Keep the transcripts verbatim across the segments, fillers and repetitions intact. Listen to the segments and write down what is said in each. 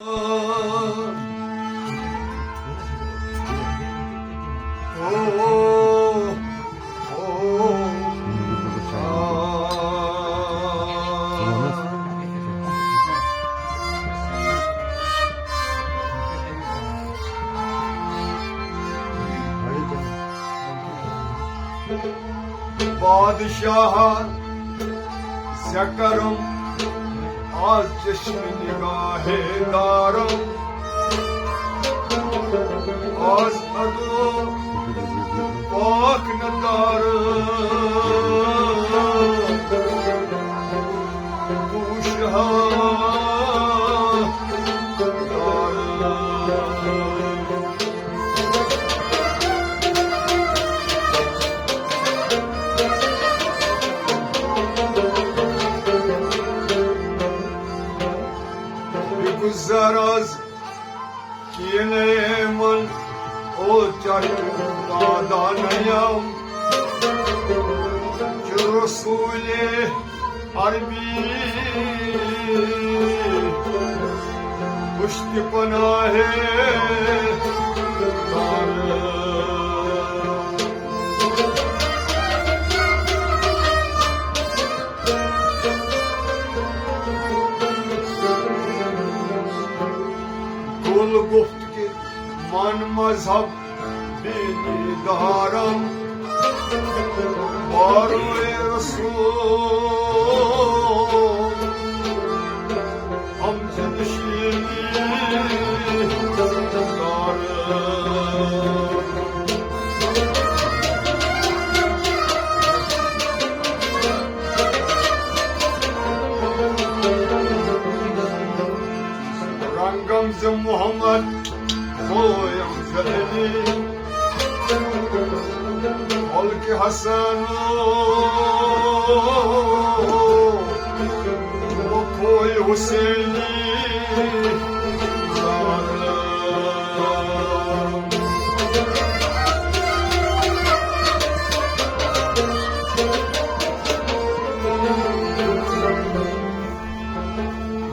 بادشاہ، ژےٚ کرم آز چشم نگاہ دارم، آز ادو پاک ندارم، پوشہا دارم۔ گزر از کینہ من او چٹ پادانیم چھ رسول عربی پشت پناہ دار۔ کل گفت کہ من مذہب بیدارم، بارو رسول ہم زندشی دارم۔ رنگم ز محمد، بویم ز علی، ملک حسن، و کوئی حسینی۔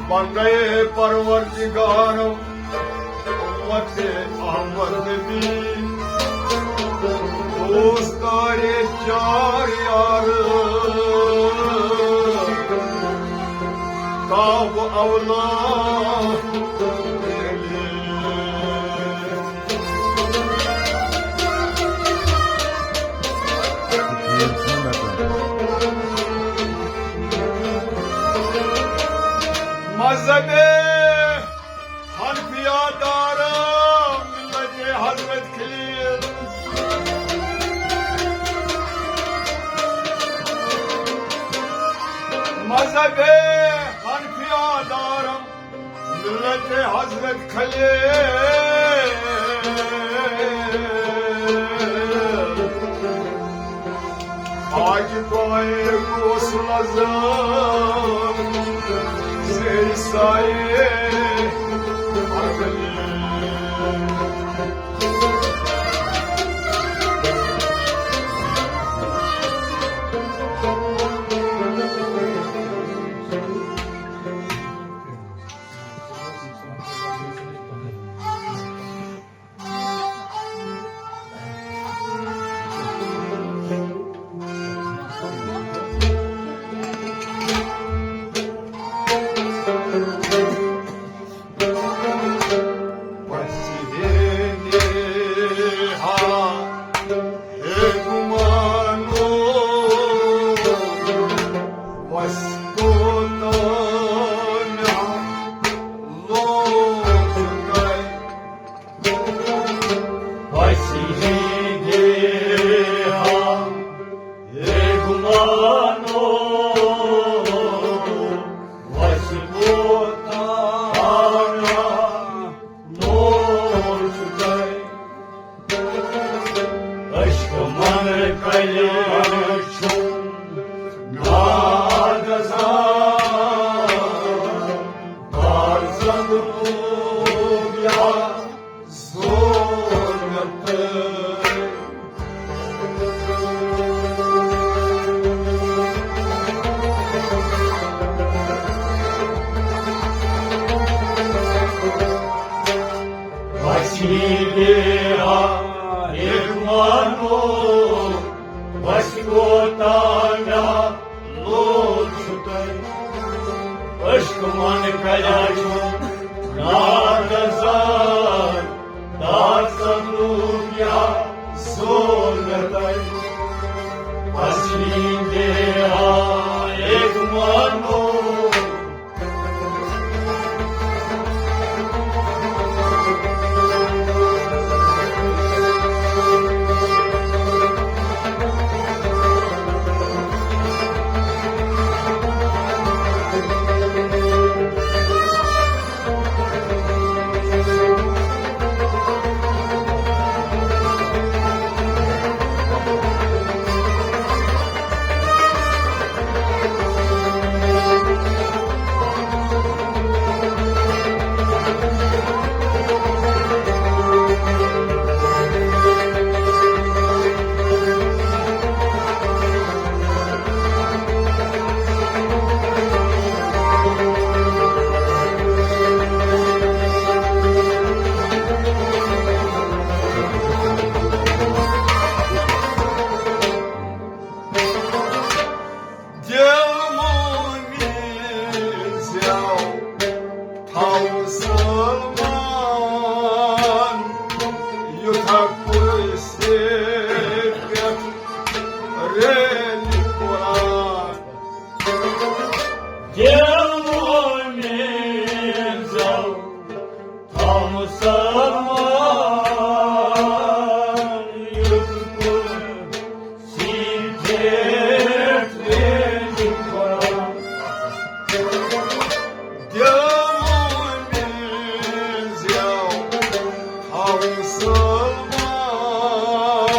بندے پروردگارم، امت احمد نبی، دوستار چار یار، کعب اولا۔ مذہب حنفیہ دارم، ملت حضرت خلیل۔ مذہب حنفیہ دارم، ملت حضرت خلیل۔ آج پائے غوث العظم سے سائے اگلی۔ چھی بیہا ایک مانو، وس کوتاہ مےٚ لوگ چھُ تۄہہِ۔ عشق من کیا چھُ ناگزار، دار سنوکیا زور مےٚ تۄہہِ۔ بس چھی بیہا ایک مانو، دل مٲنۍ زٮ۪و تھاو سلمان، یُتھ ہا کُرسی پٮ۪ٹھ ریلہِ قرآن۔ دل مٲنۍ زٮ۪و تھاو سلمان، یُتھ کُرسی پٮ۪ٹھ ریلہِ قرآن۔ دل مٲنۍ زٮ۪و تھاو سلمان،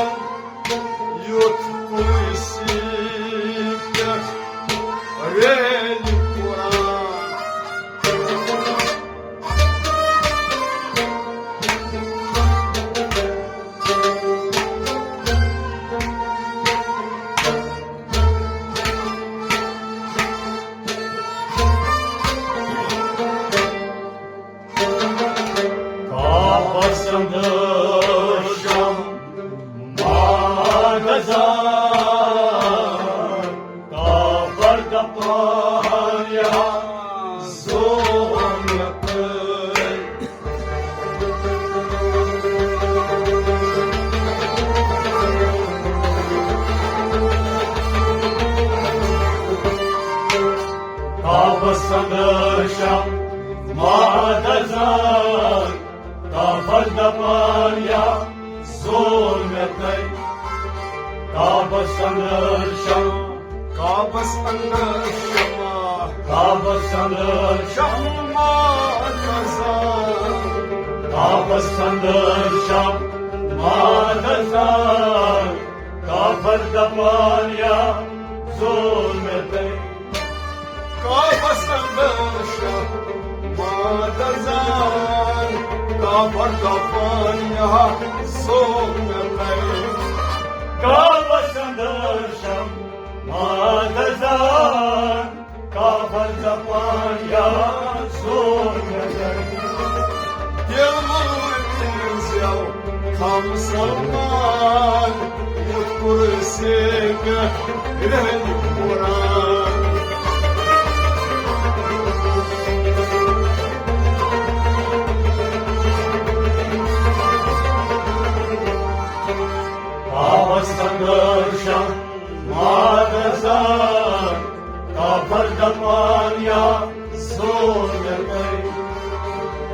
یُتھ کُرسی پٮ۪ٹھ ریلہِ قرآن۔ کعبس اندر شمع دزان، کعبہ دپان یا زور مےٚ تۄہہِ۔ کعبس اندر شمع دزان، کعبہ دپان یا زور مےٚ تۄہہِ۔ کعبس اندر شمع، کعبس اندر شمع، کعبس اندر شمع دزان۔ کعبس اندر شمع دزان، کعبہ دپان یا زور مےٚ تۄہہِ۔ کعبس اندر شمع دزان، کعبہ دپان یا زور مےٚ تۄہہِ۔ کعبس اندر شمع دزان، کعبہ دپان یا زور مےٚ تۄہہِ۔ دل مٲنۍ زٮ۪و تھاو سلمان، یُتھ کُرسی پٮ۪ٹھ ریلہِ قرآن۔ کعبس اندر شمع دزان، کعبہ دپان یا زور مےٚ تۄہہِ۔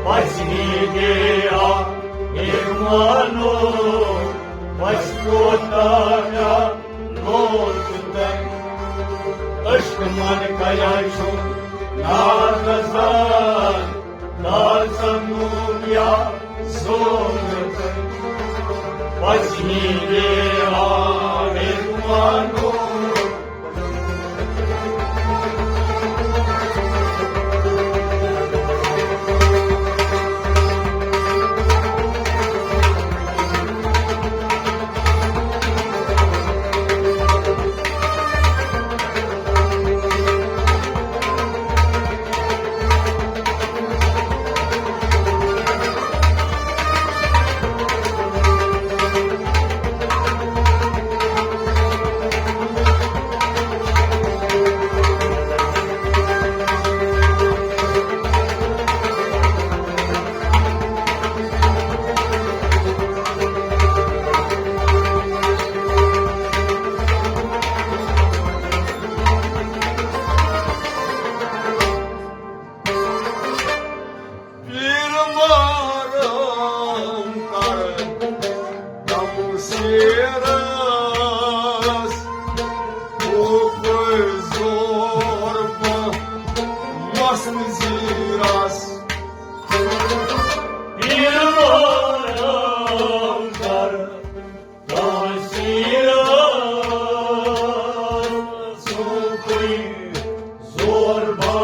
پژھنی گٔیا ایک مانو، پژھ کوتاہ مےٚ لوگ چھُ تۄہہِ۔ عشق من کیا چھُ ناگزار، دار سنوکیا زور مےٚ تۄہہِ۔ پژھنی گٔیا ایک مانو۔ وارم کر تمسیرس، اوکُے زور بہ مست زیرس۔ پیر وارم کر تمسیرس، اوکُے زور بہ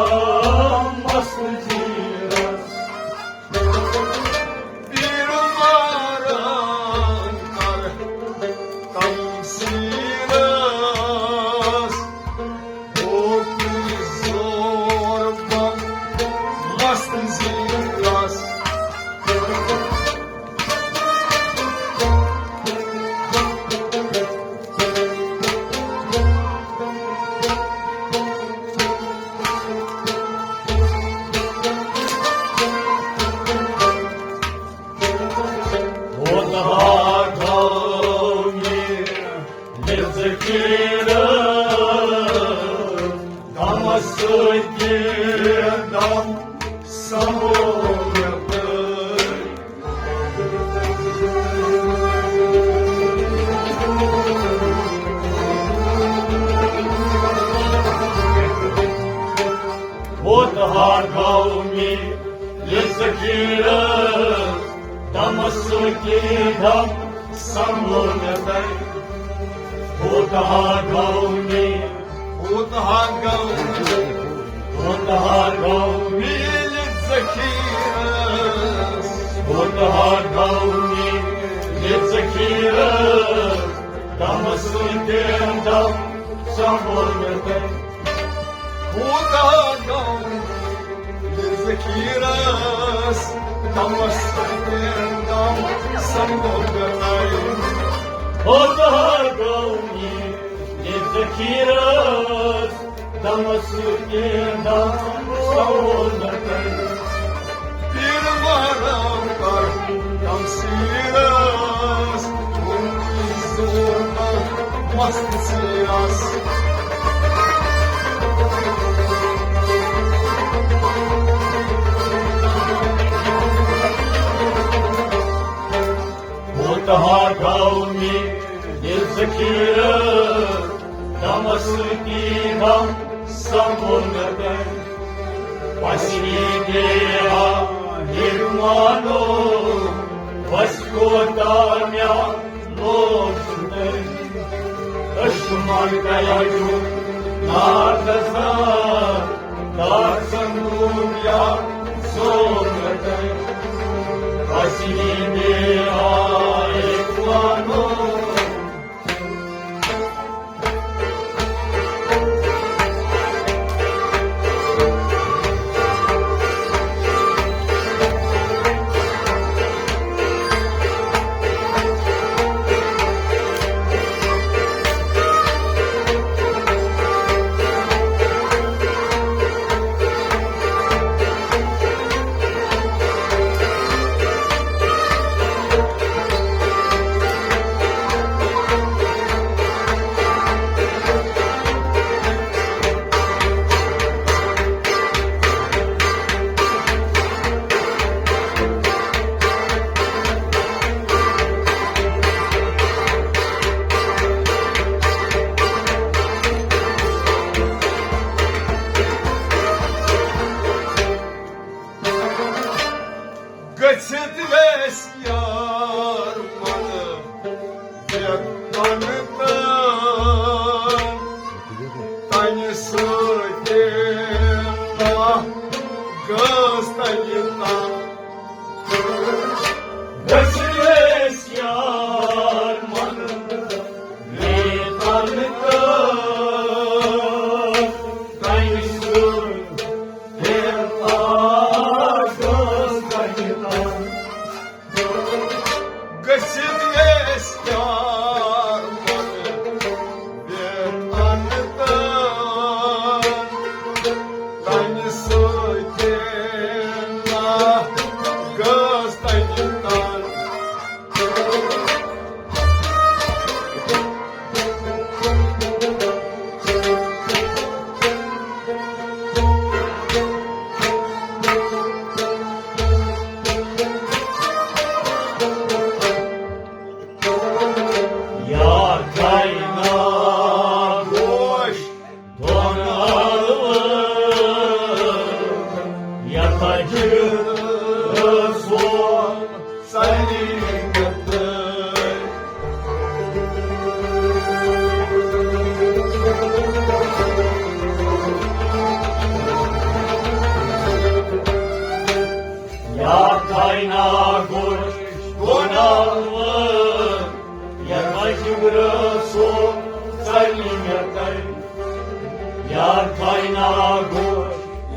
مست زیرس۔ پیر وارم کر تمسیرس، اوکُے زور بہ مست زیرس۔ کوتاہ گوٚو مےٚ یہِ ذخیرٕ، غمس سۭتۍ دم سنبھول مےٚ تٔمۍ۔ کوتاہ گوٚو مےٚ یہِ ذخیرٕ، دمس سۭتی دم سنبھول مےٚ تٔمۍ۔ کوتاہ گوٚو مےٚ، کوتاہ گوٚو مےٚ، کوتاہ گوٚو مےٚ یہِ ذخیرٕ، کوتاہ گوٚو مےٚ یہِ ذخیرٕ، دمس سۭتی دم سنبھول مےٚ تٔمۍ۔ کوتاہ گوٚو یہِ ذخیرس، دمس سۭتۍ دم سنبھول مےٚ تٔمۍ۔ کوتاہ گوٚو یہِ ذخیرس، دمس سۭتۍ دم سنبھول مےٚ تٔمۍ۔ پیر وارم کر تمسیرس، اوکُے زور بہ مست زیرس۔ کوتاہ گوٚو مےٚ یہِ ذخیرٕ، دمس سۭتی دم سنبھول مےٚ تٔمۍ۔ پسری گیا ہیروانو، بس کوتاہ مےٚ لوگ سُہ تٔمۍ۔ دشمن کیا چھُ ناکسان، دار سنگور یا زور مےٚ تٔمۍ۔ پسری گیا ہیروانو۔ گٔژھِتھ ویسہِ یار من ویتن تہٕ تنہِ سۭتۍ نا گٔژھ تنہِ تام۔ گٔژھِتھ ویسہِ یار من ویتن تہٕ تنہِ سۭتۍ گٔژھِتھ ییٚلہِ یار پتہٕ ویتن تہٕ تَمہِ سۭتۍ نا گٔژھ تَتہِ تن۔ ناگوش دۄن عالمن، یتھ جبرٲژ سوز ژلہِ مےٚ تَے۔ یار تھاے ناگوش،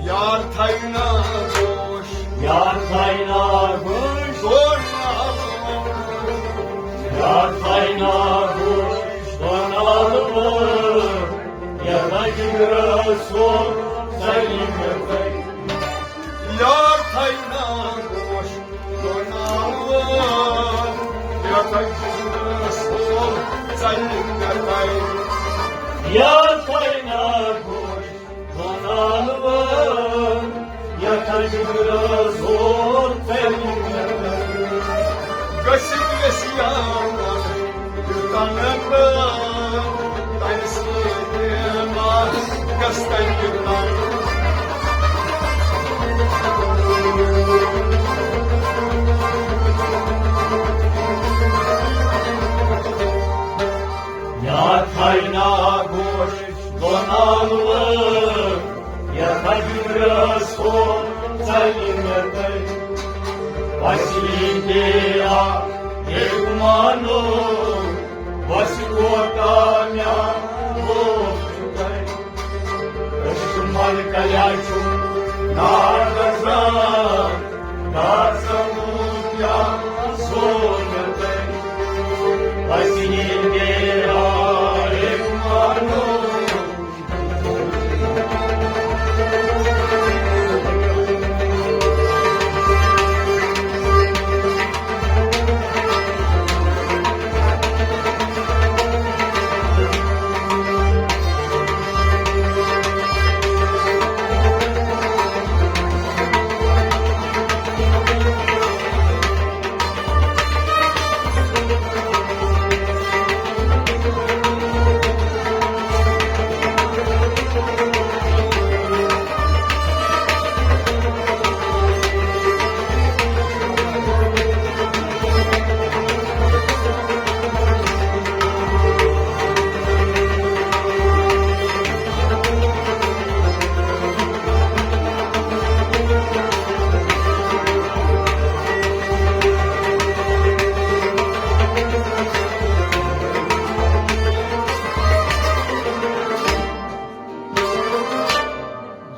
یار تھاے ناگوش، یار تھاے ناگوش دۄن عالمن۔ یار تھاے ناگوش دۄن عالمن، یتھ جبرٲژ سوز ژلہِ مےٚ تَے۔ یار تھاے ناگوش دۄن عالمن، یتھ جبرٲژ سوز ژلہِ مےٚ تَے۔ یار تھاے ناگوش دۄن عالمن، یتھ جبرٲژ سوز ژلہِ مےٚ تَے۔ گٔژھِتھ گٔژھِ یار یار تھاے ناگوش دۄن عالمن، یتھ جبرٲژ سوز ژلہِ مےٚ تَے۔ وسیع دیا، ہے گمانو، وس کوتاہ مےٚ دوست چھُ تَے۔ أسۍ چھِ ملکیا چھُ ناگزان، داسموٗ کیٛاہ سوز مےٚ تَے۔ وسیع دیا، ہے گمانو۔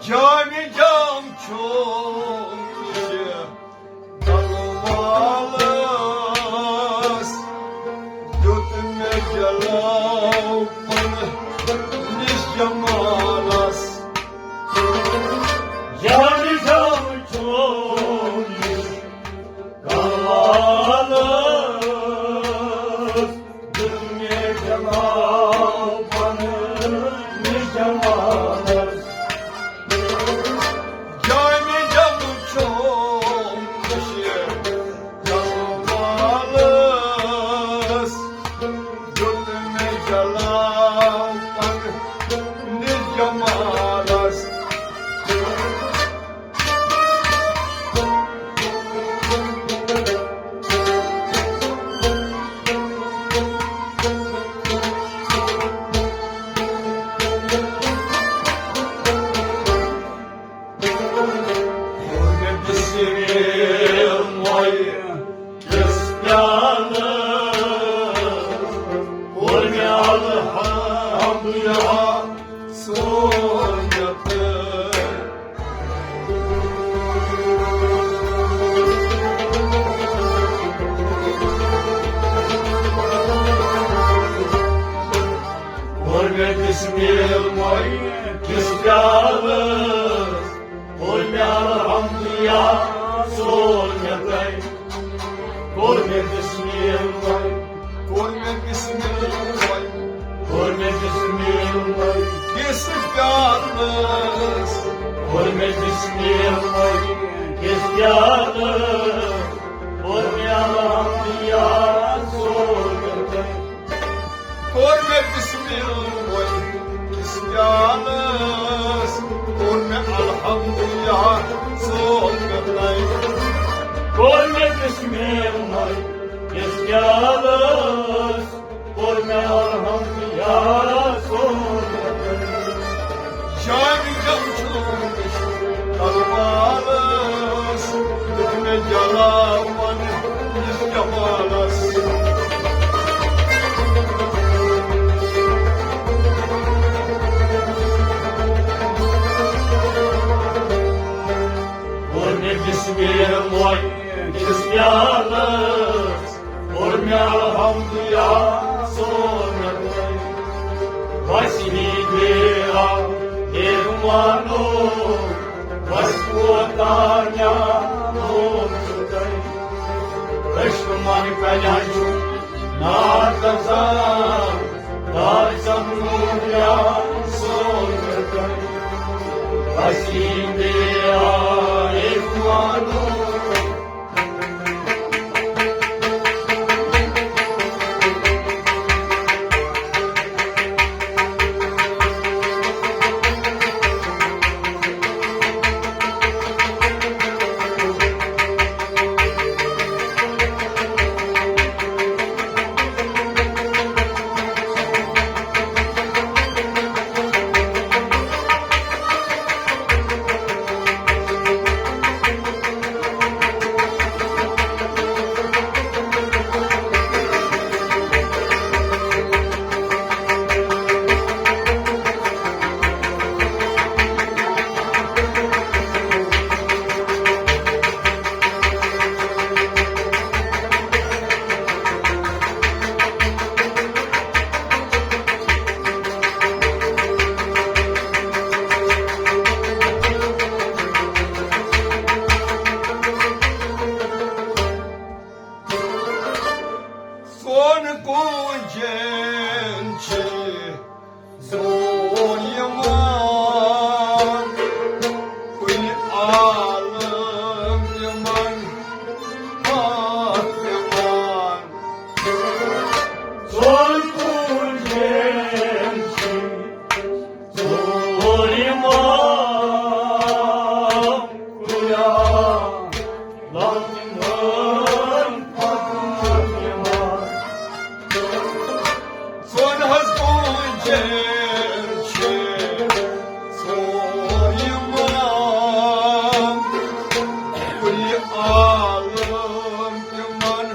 جامِ جام چھُ یہِ دلوالس، دیُت مےٚ جلاو پنہٕ نِس جمالس۔ جامِ جام چھُ یہِ دلوالس، دیُت مےٚ جلاو پنہٕ نِس جمالس۔ جامِ جام چھُ یہِ دلوالس، دیُت مےٚ جلاو پنہٕ نِس جمالس۔ کوٚر مےٚ بسم اللہ کِس پیالس، کوٚر مےٚ الحمدللہ سونیت۔ کوٚر مےٚ بسم اللہ کِس پیالس، کوٚر مےٚ الحمدللہ سونیت۔ کوٚر مےٚ بسم اللہ، کوٚر مےٚ بسم اللہ، کوٚر مےٚ بسم اللہ کِس پیالس، کوٚر مےٚ بسم اللہ کِس پیالس، کوٚر مےٚ الحمدللہ سونیت۔ کوٚر مےٚ بسم اللہ کِس پیالس، کوٚر مےٚ الحمدللہ سونیت۔ کوٚر مےٚ بسم اللہ کِس پیالس، کوٚر مےٚ الحمدللہ سونیت۔ جامِ جام چھُ یہِ دلوالس، دیُت مےٚ جلاوان یس جمالس۔ اور مےٚ بسمیر موے کِس پیالس، اور مےٚ الحمد یا سونت۔ بس یی گیا اے مانو، بس کوتاہ نیامو چھُ تۄہہِ۔ دشمن کَتٮ۪ن چھُ ناتزان، دار سمجھو یا سونت۔ بس یی گیا اے مانو۔ سون کونجن چھ زون یوان، کل عالم یمن پاک یوان۔ سون کونجن چھ زون یوان، کل عالم سون حظ پونجن چھ سون یوان، کل عالم تمن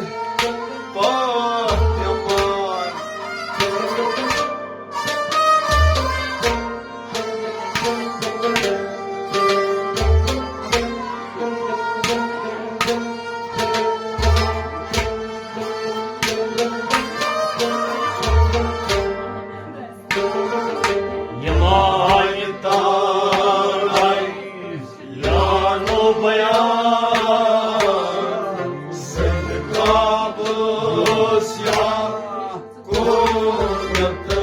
پاک یوان۔ یمام تاج یانو بیان سید کعبس یا کوت۔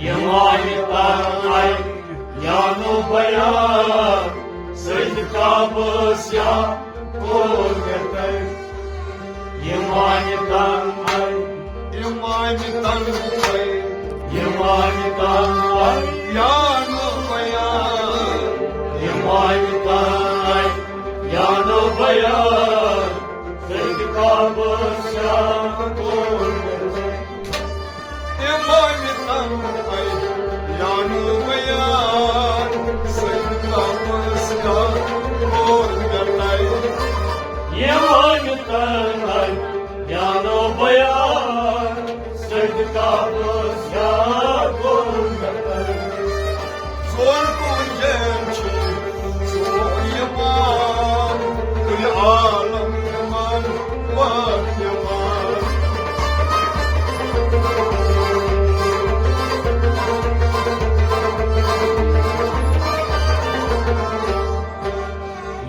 یمام تاج یانو بیان سید کعبس یا کوت۔ یمام تاج یمام تاج یمام تاج یانو بیان۔ یمام تاج یانو بیان سید کعبس یا کوت۔ یمام تاج یانو بیان سید کعبس یا کوت۔ یمام تاج یانو بیان سید کعبس یا کوت۔ سون کونجن چھ سون یوان، کل عالم یوان، پاک یوان۔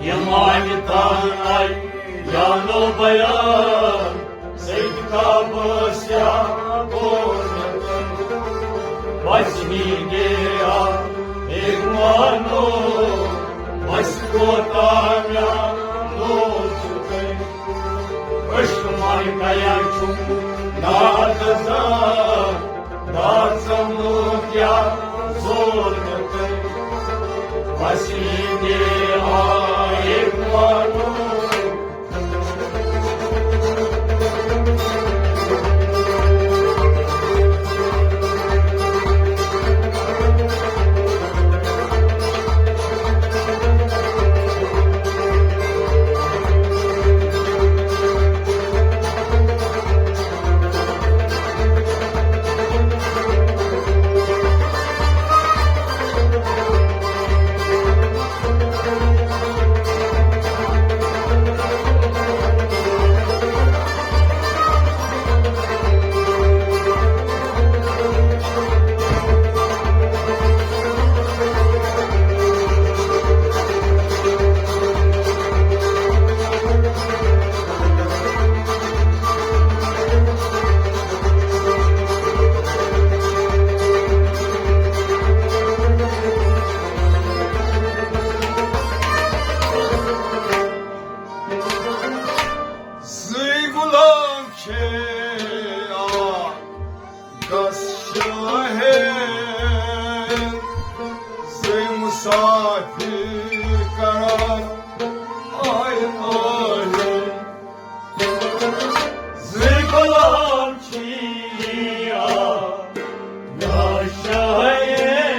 یمام تاج یانو بیان سید کعبس یا کوت۔ بس یی گیا اے مانو، بس کوتاہ نیامو چھُ تۄہہِ۔ دشمن کَتٮ۪ن چھُ ناتزان، دار سمجھو یا سونت۔ بس یی گیا اے مانو۔ شاہے زِ مسافر کران آے آے۔ زِ غلام چھِ یا شاہے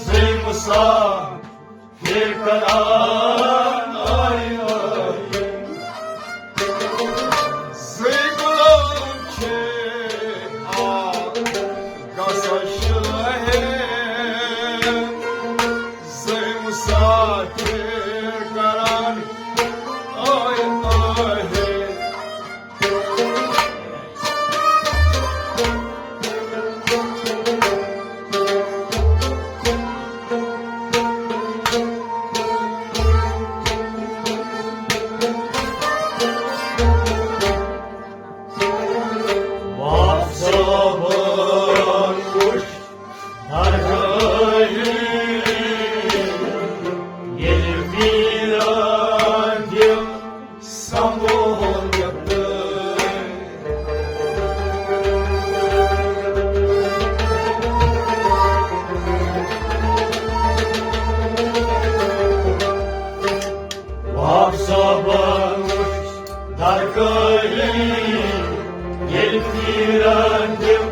زِ مسافر کران آے آے۔ زِ غلام چھِ آ گژھان شاہے زِ مسافر کران آے آے۔ وَ صٲبَن وٕچھ درگاہی ییٚلہِ ویران دِل سنبھولتھ۔ وَ صٲبَن وٕچھ درگاہی ییٚلہِ ویران دِل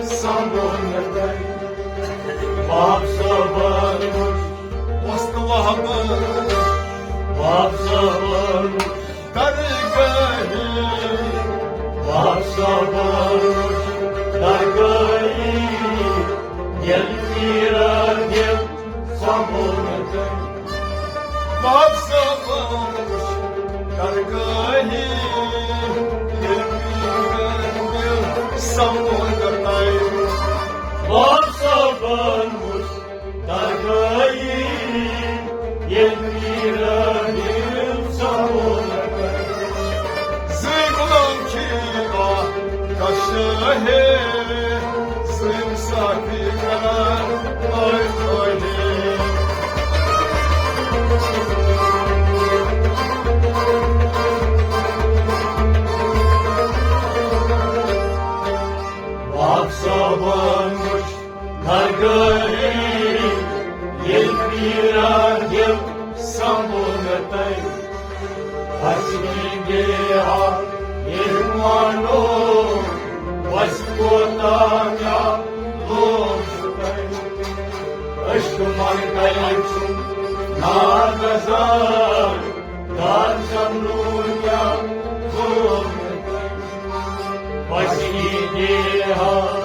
سنبھولتھ۔ وَ صٲبَن وٕچھ وۄستہٕ وَہَبَن۔ وَ صٲبَن درگاہی۔ وَ صٲبَن درگاہی۔ ییٚلہِ ویران دِل سنبھولتھ۔ وَ صٲبَن درگاہی۔ ییٚلہِ ویران دِل سنبھولتھ۔ وَ صٲبَن درگاہی ییٚلہِ ویران دِل سنبھولتھ۔ زِ غلام چھِ آ کشاہے زِ مسافر کران آے آے۔ وَ صٲبَن وٕچھ درگاہی ییٚلہِ ویران دِل سنبھولتھ۔ اَسہِ گٔے ہا یہِ وَنو، وَسہِ کوتاہ مےٚ لوگ چھُ تۄہہِ۔ أسۍ تہِ مَنگَے چھُ ناگزار، دار سَمنو کیٛاہ گوٚو مےٚ تۄہہِ۔ وَسہِ گٔے ہا